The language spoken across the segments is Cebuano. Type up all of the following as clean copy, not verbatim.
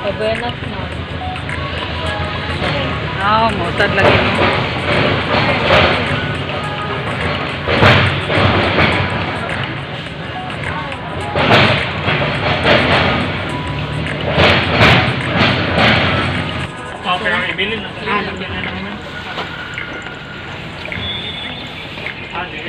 Pabuenas na. Ah, mausad lagi no. Oh, pero ang ibilin na. Ah, lagyan na naman. Ah, di.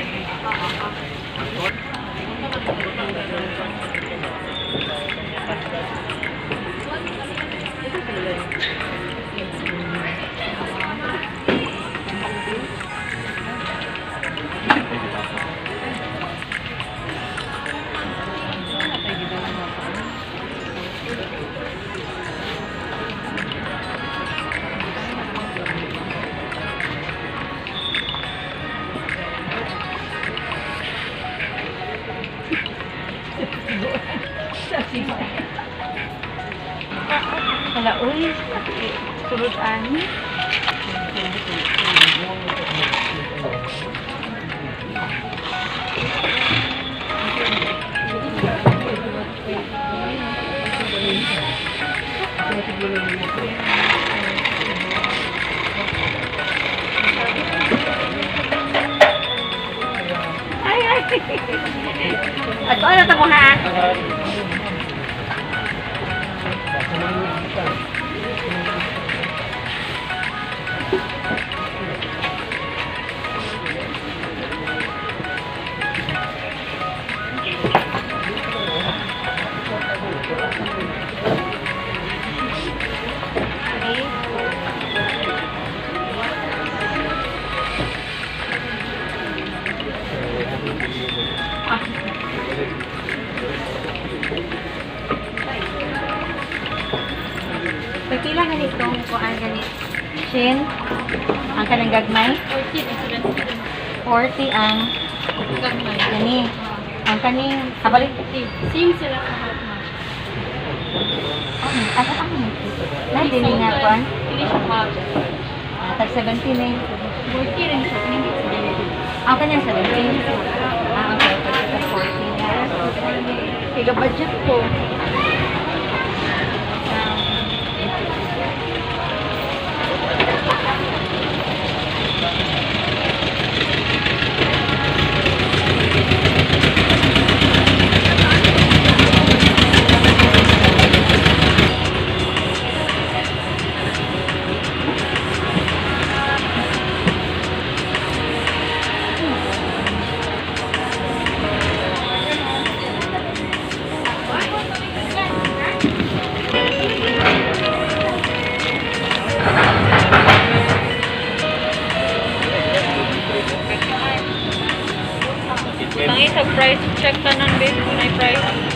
Wala, uy. Sulod ani. Ay, ay. At ano to mo ha? Pagpila ganitong kuan gani. Shin, ang kanang gagmay? 40 ang Gagmay. gani. Ang kaning kabalik. Same sila sa half na. Ang ano ang na dili nga kuan. Dili siya half. Ah, tag 17 eh. 40 rin siya. Hindi siya. Ang kanyang 17. Ah, okay. Tag 40 na. Higa budget ko. Tangi sa price check tanan babe kung may price.